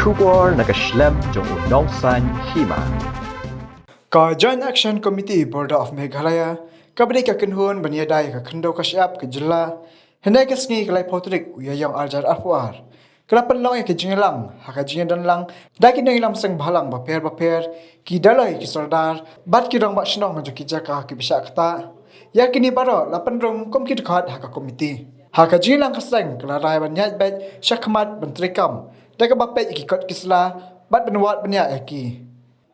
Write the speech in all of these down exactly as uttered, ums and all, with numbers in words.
Khubor na ka shlem jong u Nongsaiñ Hima. Ka Joint Action Committee Border of Meghalaya, kaba dei ka kynhun ban ïada ïa ka khyndew ka shyiap ka jylla, hynne ka sngi ka laiphew tarik u Ïaïong arhajar arphew ar, ka la pynlong ïa ka jingïalang ha ka jingïadonlang da ki nongïalam seng bhalang bapher bapher, ki daloi ki sordar bad ki rangbah shnong jong ki jaka kiba shah ktah. Ïa kine baroh la pynrung kum ki dkhot ha ka komiti. Ha ka jingïalang ka seng ka la rai ban ïaid beit shakhmat ban treikam da kaba peit ïa ki kot ki sla bad ban wad bniah ïa ki.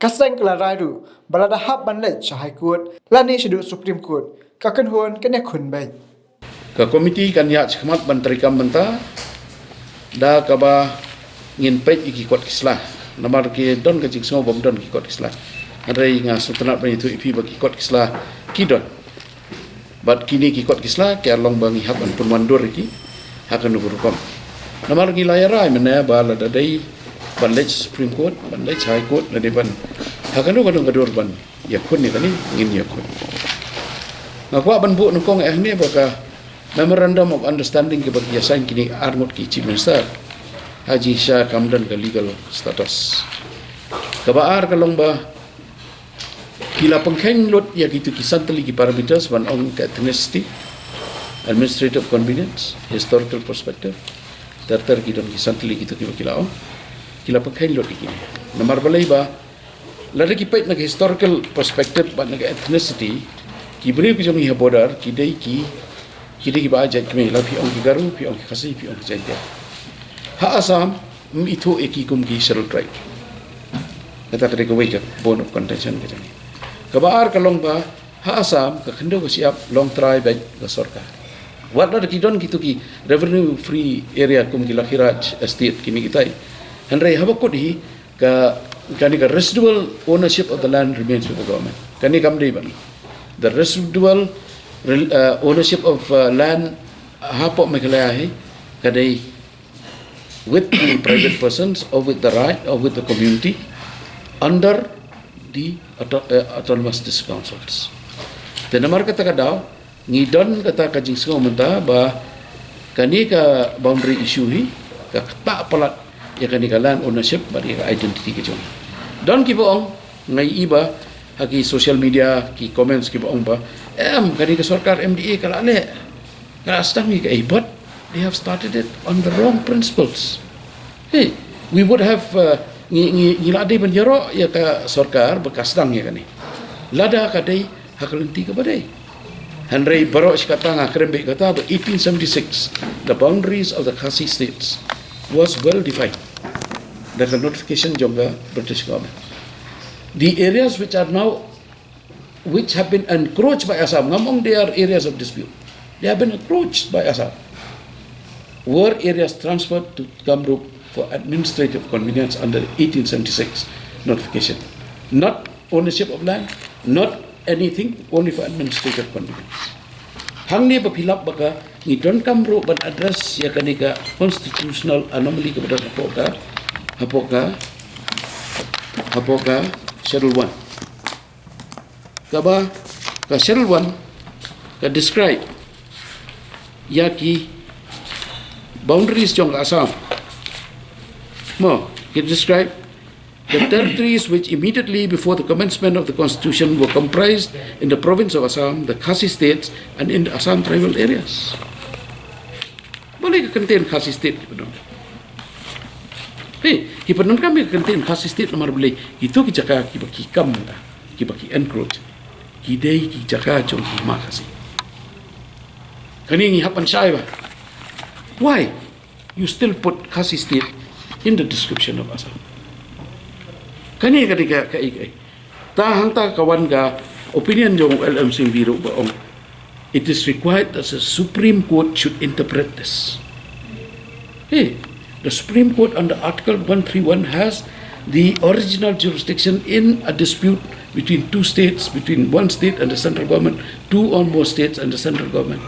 Ka seng ka la rai ruh ba lada hap ban leit sha High Court lane shaduh Supreme Court, ka kynhun kan ïakhun beit. Ka komiti kan ïaid shakhmat ban treikam bynta da kaba ngin peit ïa ki kot ki sla. Namar ki don ka jingsngew bym don ki kot ki sla. Hynrei nga sngewtynnat ban ïathuh ïa phi ba ki kot ki sla ki don. Bad kine ki kot ki sla ki long ba ngi hap ban pynwandur ïa ki ha kano ka rukom. Namar ngi la ïa rai mynne ba lada dei ban leit Supreme Court, ban leit High Court, lane ban ha kano kano ka dur ban ïakhun ïa kane, ngin ïakhun. Nga kwah ban buh nyngkong eh hangne ba ka Memorandum of Understanding kaba ki ïa sign kine arngut ki Chief Minister, ha jingshisha kam don ka legal status. Kaba ar ka long ba ki la pynkheiñ lut ïa kito ki san tylli ki parameters ban ong ka ethnicity, administrative convenience, historical perspective. Ter ter ki don ki san tylli kito kiba ki la ong. Ki la pynkheiñ lut ïa kine. Namar balei ba lada ki peit na ka historical perspective bad na ka ethnicity, ki briew ki jong ngi ha border ki dei ki, ki dei kiba jait kmie, la phi ong ki Garo, phi ong ki Khasi, phi ong ki Jaiñtia. Ha Assam ym ithuh ïa ki kum ki Scheduled Tribe. Kata ka dei kawei ka bone of contention ka jong ngi. Kaba ar ka long ba ha Assam ka khyndew ka shyiap long trai beit ka sorkar. Wat lada ki don kito ki revenue free area kum ki Lakhiraj Estate kine kitai, hynrei haba kut hi ka, kane ka residual ownership of the land remains with the government. Kane kam dei bad ngi. The residual rel- uh, ownership of uh, land hapoh Meghalaya hi ka dei with the private persons or with the right or with the community under the auto- uh, autonomous district councils. Te namar kata ka daw ngi don kata ka jingsngew mynta ba kane ka boundary issue hi ka ktah palat ïa kane ka land ownership bad ïa ka identity ka jong ngi. Don kiba ong, nga ïohi ba ha ki social media ki comments kiba ong ba, em, kane ka sorkar M D A ka la leh, ka la sdang ïa kaei, but they have started it on the wrong principles. Hey, we would have uh, ngi ngi ngi la dei ban ïaroh ïa ka sorkar ba ka sdang ïa kane lada ka dei ha ka lynti kaba dei. Hynrei baroh shi katta nga kren beit kata ba eighteen seventy-six, the boundaries of the Khasi states was well defined da ka notification jong ka British government. The areas which are now which have been encroached by Assam, ngam ong they are areas of dispute, they have been encroached by Assam, were areas transferred to Kamrup for administrative convenience under eighteen seventy-six notification. Not ownership of land, not anything, only for administrative convenience. Hangne ba phi lap ba ka ngi donkam ruh ban address ïa kane ka constitutional anomaly kaba don hapoh ka, hapoh ka, hapoh ka Schedule one. Kaba ka Schedule one ka describe ïa ki boundaries jong ka Assam. Mo, ki describe the territories which immediately before the commencement of the constitution were comprised in the province of Assam, the Khasi states, and in the Assam tribal areas. Balei ka kyntien Khasi state ki pyndonkam? Hei, ki pyndonkam ïa ka kyntien Khasi state namar balei? Kito ki jaka kiba ki kam mynta, kiba ki encroach, ki dei ki jaka jong ki hima Khasi. Kane ngi hap ban shai ba why you still put Khasi state in the description of Assam. Kane ka dei ka, ka, ka, ka. Ta hangta ka wan ka opinion jong L M Singhvi ruh ba ong, it is required that the Supreme Court should interpret this. Hey, the Supreme Court under Article one three one has the original jurisdiction in a dispute between two states, between one state and the central government, two or more states and the central government,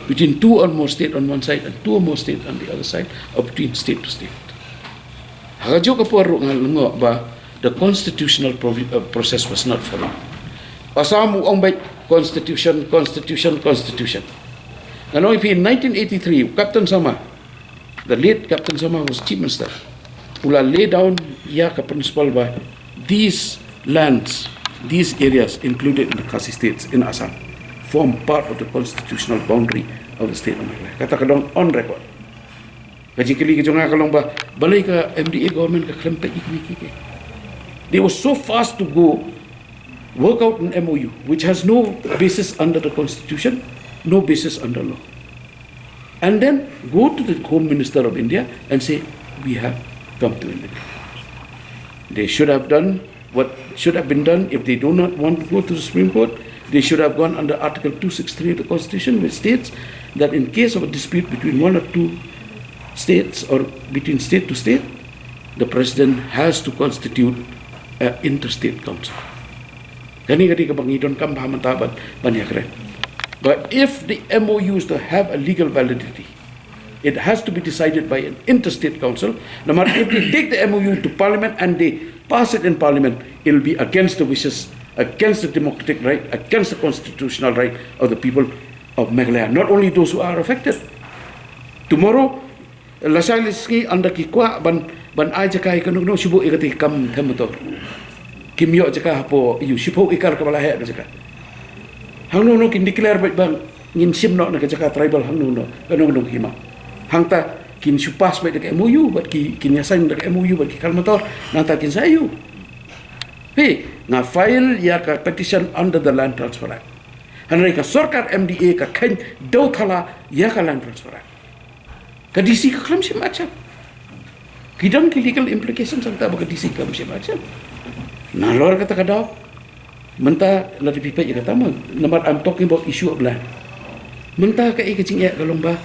between two or more state on one side and two or more state on the other side, or between state to state. Ha kajuh ka por ruh nga lyngngoh ba the constitutional provi- uh, process was not followed. Assam u ong beit constitution, constitution, constitution. Ngan ong ïa phi, in nineteen eighty-three, Captain Sharma, the late Captain Sharma was Chief Minister. U la lay down ïa ka principle ba these lands, these areas included in the Khasi states in Assam form part of the constitutional boundary of the state of Meghalaya. Kata ka dang on record. Ka jingkylli ka jong nga ka long ba balei ka M D A government ka khlem peit ïa kine ki, ki. They were so fast to go work out an M O U which has no basis under the constitution, no basis under law. And then go to the Home Minister of India and say, "We have come to an agreement." They should have done what should have been done. If they do not want to go to the Supreme Court, they should have gone under Article two six three of the Constitution, which states that in case of a dispute between one or two states or between state to state, the president has to constitute an interstate council. Kane ka dei kaba ngi donkam bha mynta ban, ban ïakren. But if the M O Us to have a legal validity, it has to be decided by an interstate council. Namar if they take the M O U to parliament and they pass it in parliament, it will be against the wishes, against the democratic right, against the constitutional right of the people of Meghalaya. Not only those who are affected. Tomorrow, lashai lashisngi ynda ki kwah ban, ban ai jaka ïa kano kano, shibun ïa kata ki kam them motor. Kim ïoh jaka hapoh ïa u, shiphew acre kaba la heh ka jaka. Hangno hangno kin declare beit ba ngin shim noh na ka jaka tribal hangno hangno, kano kano ki hima. Hangta kin shu pass beit da ka M O U, bad ki, kin ïa sign da ka M O U bad ki kal motor, nangta kin sa ïa u. Phi, nga file ïa ka petition under the Land Transfer Act. Hynrei ka sorkar M D A ka kheiñ dew thala ïa ka Land Transfer Act. Ka D C ka khlem shim action. Ki don ki legal implications hangta ba ka D C ka khlem shim action. Nalor kata ka daw, mynta lada phi peit ïa kata ma, namar I'm talking about issue of land. Mynta kaei ka jingeh ka long ba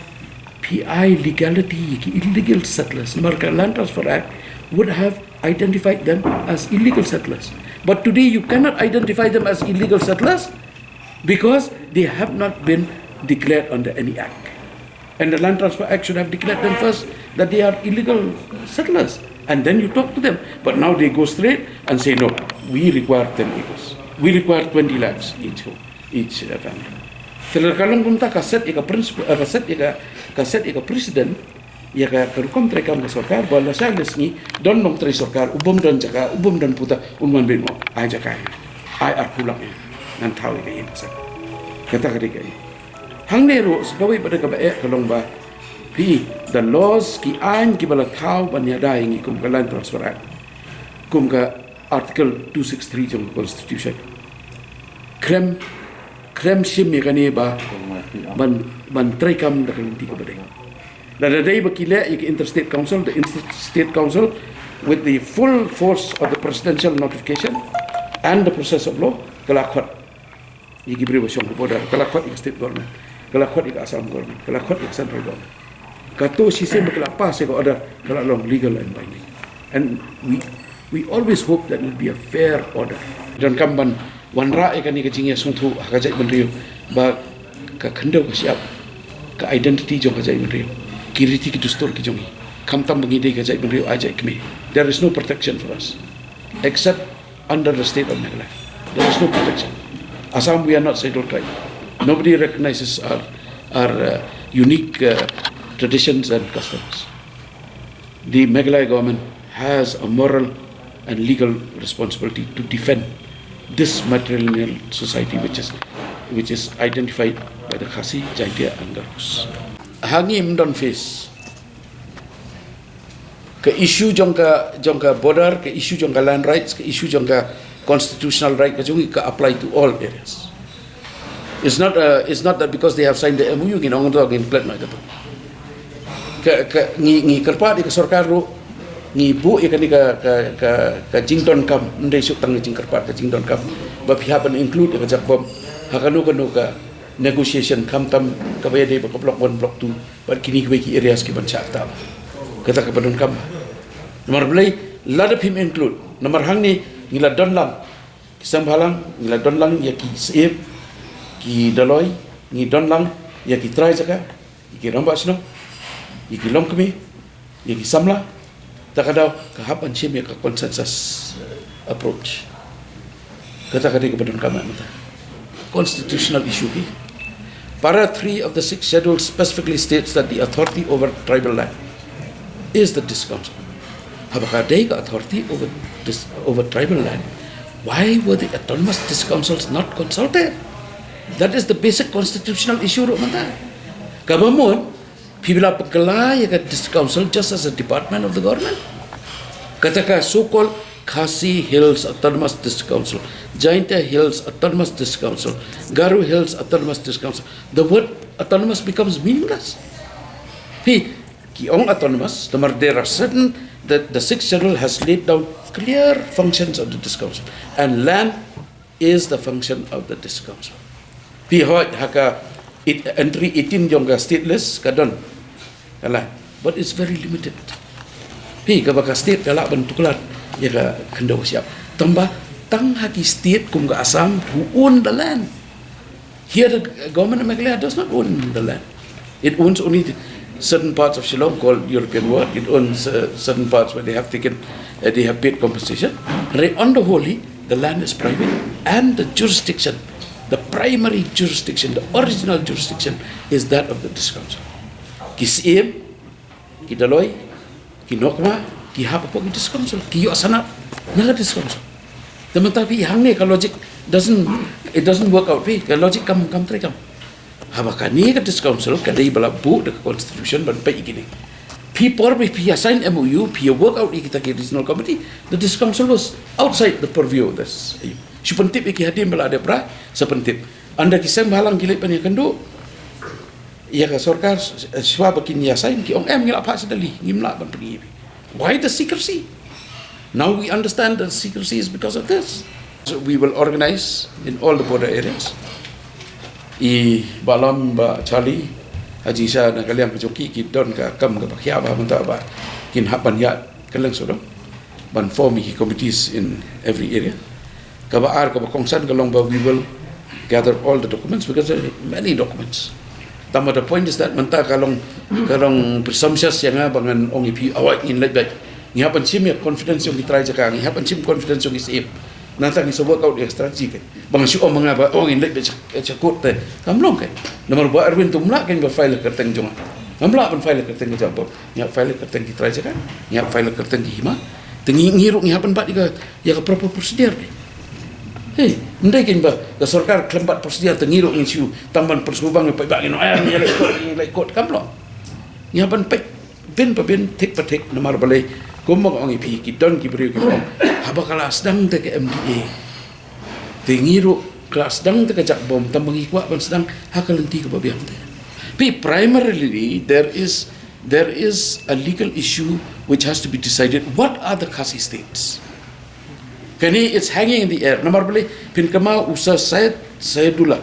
phi ai legality ki illegal settlers. Namar ka Land Transfer Act would have identified them as illegal settlers. But today you cannot identify them as illegal settlers because they have not been declared under any act. And the Land Transfer Act should have declared them first that they are illegal settlers. And then you talk to them. But now they go straight and say, "No, we require ten acres. We require twenty lakhs each home, each, uh, family." Te lada ka long kumta, ka set ïa ka principle, uh, ka set ïa ka, ka set ïa ka precedent, ïa ka, ka rukom treikam ka sorkar, ba lashai lashisngi don nongtrei sorkar u bym don jaka, u bym don puta, un wan beit mo, ai jaka ïa nga, ai arphew lak ïa nga, ngan thaw ïa ka ïing ka sem. Kata ka dei kaei. Hangne ruh sa kawei pat de kaba eh ka long ba phi, the laws, ki aiñ kiba la thaw ban ïada ïa ngi kum ka Land Transfer Act, kum ka Article two six three jong ka Constitution, khlem, khlem shim ïa kane ba ban, ban treikam da ka lynti kaba dei. Lada dei ba ki leh ïa ka interstate council, the interstate council, with the full force of the presidential notification and the process of law, ka la khot ïa ki briew ba shong ha border, ka la khot ïa ka state government, ka la khot ïa ka Assam government, ka la khot ïa ka central government. Kato shisien ba ki la pass ïa ka order, ka la long legal and binding. And we, we always hope that it will be a fair order. Donkam ban wanrah ïa kane ka jingïasngewthuh ha ka jaitbynriew ba ka khyndew ka shyiap, ka identity jong ka jaitbynriew, ki riti ki dustur ki jong ngi, khamtam ba ngi dei ka jaitbynriew ai jait kmie. There is no protection for us except under the state of Meghalaya. There is no protection. Assam, we are not scheduled tribe. Nobody recognizes our, our, uh, unique, uh, traditions and customs. The Meghalaya government has a moral and legal responsibility to defend this matrilineal society which is, which is identified by the Khasi, Jaintia and Garos. Ha ngi ym don face ka issue jong ka, jong ka border, ka issue jong ka land rights, ka issue jong ka constitutional right ka jong ngi ka apply to all areas. It's not, uh, it's not that because they have signed the M O U ngin ong to ngin klet noh ïa kato. Ka, ka, ngi, ngi kyrpad ïa ka sorkar ruh, ngi buh ïa kane ka, ka, ka, ka jingdonkam, ym dei shuh tang ka jingkyrpad, ka jingdonkam ba phi hap ban include ïa ka Jakbom ha kano kano ka negotiation, khamtam kaba ïadei bad ka Block One, Block Two bad kine kiwei ki areas ki ban shah ktah. Kata kaba donkam. Namar balei? Lada phim include, namar hangne ngi la don lang, ki seng bhalang, ngi la don lang ïa ki syiem, ki dolloi, ngi don lang ïa ki trai jaka, ïa ki rangbah shnong, ïa ki longkmie, ïa ki samla. Ta ka daw ka hap ban shim ïa ka consensus, uh, approach. Kata ka dei kaba donkam mynta. Constitutional issue hi. Para three of the sixth schedule specifically states that the authority over tribal land is the district council. Haba ka dei ka authority over this, over tribal land, why were the autonomous district councils not consulted? That is the basic constitutional issue ruh mynta. Kaba mut, phi la pynkylla ïa ka district council just as a department of the government. Kata ka so-called Khasi Hills Autonomous District Council, Jaintia Hills Autonomous District Council, Garo Hills Autonomous District Council, the word autonomous becomes meaningless. Phi, ki ong autonomous, namar there are certain, the, the sixth schedule has laid down clear functions of the district council, and land is the function of the district council. Phi hoi ha ka it, entry eighteen jong ka state list ka don ka land, but it's very limited. Phi, kaba ka state ka lah ban tuklar ïa ka khyndew shyiap. Tangba tang ha ki state kum ka Assam who own the land. Here the government of Meghalaya does not own the land. It owns only certain parts of Shillong called European Ward. It owns uh, certain parts where they have taken, uh, they have paid compensation. Right, on the whole, the land is private, and the jurisdiction, the primary jurisdiction, the original jurisdiction is that of the district council. Ki Syiem, ki Dolloi, ki Nokma, ki hap hapoh ki district council, ki ïoh sanad na ka district council. Te mynta phi hangne ka logic doesn't, it doesn't work out, phi, ka logic kam, kam trei kam. Haba kane ka district council ka dei ba la buh da ka constitution ban peit ïa kine. Phi por ba phi ïa sign M O U, phi ïa work out ïa kita ki regional committee, the district council was outside the purview of this. Shu pyntip ïa ki hadien ba la dep rai, sa pyntip. Ynda ki seng bhalang ki leit ban ïakynduh ïa ka sorkar, shuwa ba kin ïa sign, ki ong em, ngi la phah sha Delhi, ngim lah ban pyni ïa phi. Why the secrecy? Now we understand the secrecy is because of this. So we will organize in all the border areas. I Bah Lam, Bah Charlie, ha jingshisha na ka liang ka jong ki, ki don ka kam kaba khia ba mynta ba kin hap ban ïaid kylleng sawdong ban form ki committees in every area. Kaba ar, kaba kongsan ka long ba we will gather all the documents, because there are many documents. Tangba the point is that mynta ka long, ka long presumptuous ïa nga ba ngan ong ïa phi, awai, ngin leit beit. Ngi hap ban shim ïa confidence jong ki trai jaka, ngi hap ban shim confidence jong ki Syiem. Nangta ngi sa work out ïa ka strategy kein. Ba nga shu ong ma nga ba, oh, ngin leit beit sha, sha court te. Kam long kein. Namar Bah Erwin te um lah kein ban file ha ka kyrteng jong nga. Ngam lah ban file ha ka kyrteng ka Jakhbom. Ngi hap file ha ka kyrteng ki trai jaka, ngi hap file ha ka kyrteng ki hima. Te ngi, ngi ruh ngi hap ban bat ïa ka, ïa ka proper procedure. Hei, ym dei kein ba ka sorkar khlem bat procedure, te ngi ruh ngin shu tang ban pynsngewbang ïa paidbah, ngin ong, eh, ngi leit court, ngi leit court, kam long. Ngi hap ban peit bin pa bin, thik pa thik, namar balei, kum ba nga ong ïa phi, ki don ki briew ki ong, haba ka la sdang te ka M D A, te ngi ruh ka la sdang te ka Jakhbom, tangba ngi kwah ban sdang ha ka lynti kaba biang te. Phi, primarily there is, there is a legal issue which has to be decided. What are the Khasi states? Kane, it's hanging in the air. Namar balei, phin kynmaw u Sir Syed Syedullah,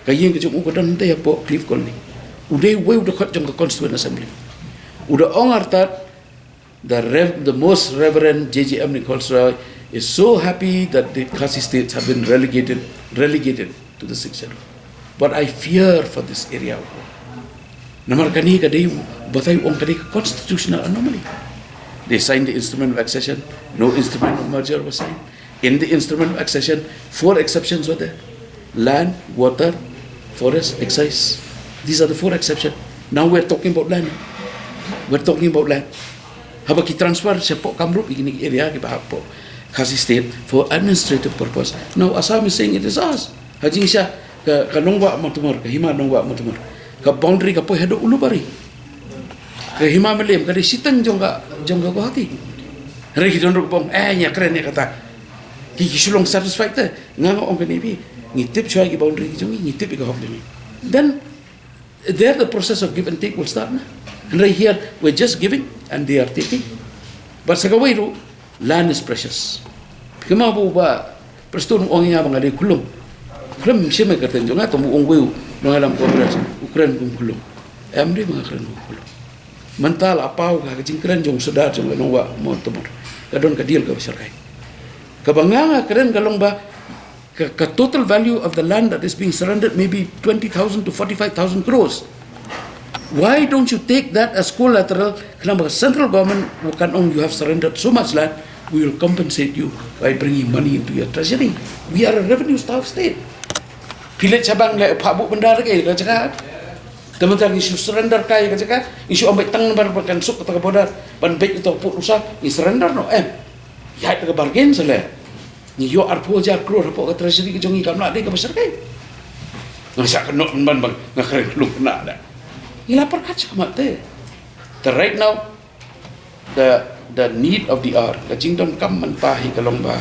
ka ïing ka jong u ka don te hapoh Cliff Colony. U dei uwei u dkhot jong ka Constituent Assembly. U da ong artat, the Rev, the Most Reverend J J M Nichols Roy is so happy that the Khasi states have been relegated, relegated to the sixth schedule. But I fear for this area. Namar kane ka dei, batai u ong ka dei ka constitutional anomaly. They signed the instrument of accession, no instrument of merger was signed. In the instrument of accession, four exceptions were there: land, water, forest, excise. These are the four exceptions. Now we're talking about land. We're talking about land. Haba ki transfer shapoh Kamrup, ïa kine ki area kiba hapoh Khasi State for administrative purpose. Now Assam is saying it is ours. Ha jingshisha ka, ka Nongbah Mawtamur, ka hima Nongbah Mawtamur, ka boundary ka poi haduh Ulubari. Ka hima Mylliem ka dei shiteng jong ka, jong ka Guwahati. Hynrei ki don ruh kiba ong, eh, ngi ïakren ïa kata. Ki, ki shu long satisfied te. Nga nga ong kane ïa phi, ngi tip shuwa ïa ki boundary ki jong ngi, ngi tip ïa ka hok jong ngi. Then there the process of give and take will start na. Hynrei here we're just giving and they are taking. But sa kawei ruh, land is precious. Kynmaw ba u Bah Prestone u ong ïa nga ba nga dei khunlung. Khlem shim ïa ka kyrteng jong nga, tang ba u ong uwei u nongïalam Congress, u kren kum khunlung. Em, dei ba nga kren kum khunlung. Mynta la paw ka jingkren jong u Sordar jong ka Nongbah Mawtamur. Ka don ka deal kaba shyrkhei. Kaba nga nga kren ka long ba ka, ka total value of the land that is being surrendered may be twenty thousand to forty-five thousand crores. Why don't you take that as collateral? Khnang ba ka central government kan ong, you have surrendered so much land, we will compensate you by bringing money into your treasury. We are a revenue starved state. Phi leit sha bank leh phah buh bynda te ka jaka. Te mynta ngi shu surrender kai ka jaka, ngi shu ong beit tang namar ba kan suk kata ka border, ban beit ïa uto u pud Rusa, ngi surrender noh, em. Ïa kata ka bargain sa leh. Ngi ïoh arphew hajar klur hapoh ka treasury ka jong ngi, kam lah dei kaba shyrkhei. Nga shah kynnoh pynban ba nga kren klum kynnoh da. Ngi la pyrkhat shakhmat te. Te right now, the, the need of the hour, ka jingdonkam mynta hi ka long ba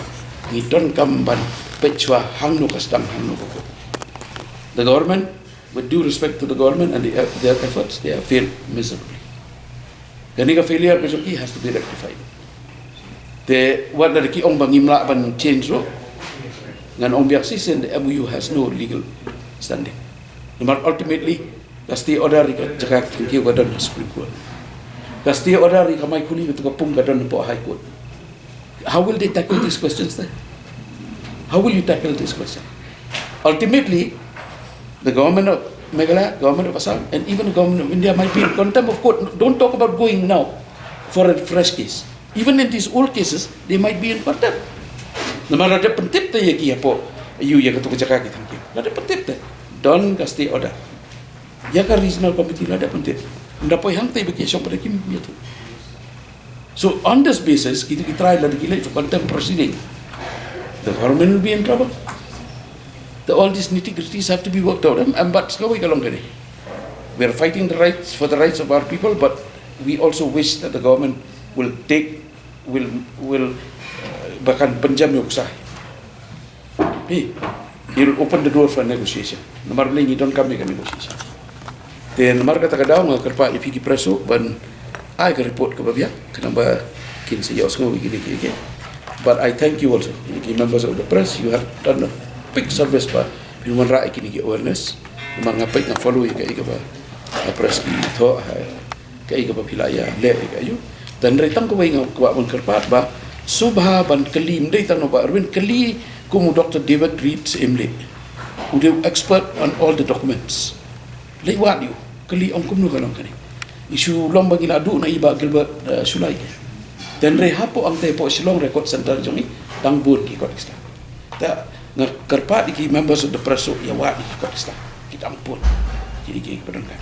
ngi donkam ban peit shuwa hangno ka sdang, hangno ka kut. The government, with due respect to the government and the, their efforts, they have failed miserably. Kane ka failure ka jong ki has to be rectified. Te wat la ki ong ba ngim lah ban change ruh, ngan ong biang shisien, the M O U has no legal standing. Namar ultimately, ka stay order ïa ka jaka ka thangkiew ka don ha Supreme Court. Ka stay order ïa ka mai khuli katu ka pung ka don hapoh High Court. How will they tackle these questions then? How will you tackle this question? Ultimately, the government of Meghalaya, government of Assam, and even the government of India might be in contempt of court. Don't talk about going now for a fresh case. Even in these old cases, they might be in contempt. Namar la dep pyntip te ïa ki hapoh, ïa katu ka jaka ki thangkiew. La dep pyntip te. Don ka stay order. Ïa ka regional committee la dep pyntip. Nda poi hangtei ba ki shong pat ki ïathuh. So on this basis, kita ki try lada ki leit for contempt proceeding, the government will be in trouble. The, all these nitty-gritties have to be worked out. Em, em, but kawei ka long kane. We are fighting the rights, for the rights of our people, but we also wish that the government will take, will, will, uh, ba kan pynjem ïa u ksai. He, he'll open the door for negotiation. Namar balei ngi donkam ïa ka negotiation. Te namar kata ka daw nga kyrpad ïa phi ki press ruh ban ai ka report kaba biang, khnang ba kin sa ïohsngew ïa kine kiei kiei. But I thank you also, ïa ki members of the press, you have done a big service ba phin wanrah ïa kine ki awareness. Namar nga peit nga follow ïa kaei kaba, ah, press ki thoh, ah, kaei kaba phi la ïaleh ïa ka aïu. Te hynrei tang kawei nga kwah ban kyrpad ba sngewbha ban kylli, ym dei tang na Bah Erwin, kylli kum u Doctor David Reid Syiem Leigh. U dei u expert on all the documents. Leit wad ïa u, kylli ong kumno ka long kane. Ngi shu long ba ngi la duh na i Bah Gilbert, eh, Shullai. Te hynrei hapoh hangtei hapoh Shillong Record Centre jong ngi, dang bun ki kot ki sdang. Te nga kyrpad ïa ki members of the press ruh ïa wad ïa ki kot ki sdang. Ki dang bun. Ki, ki, ki ba donkam.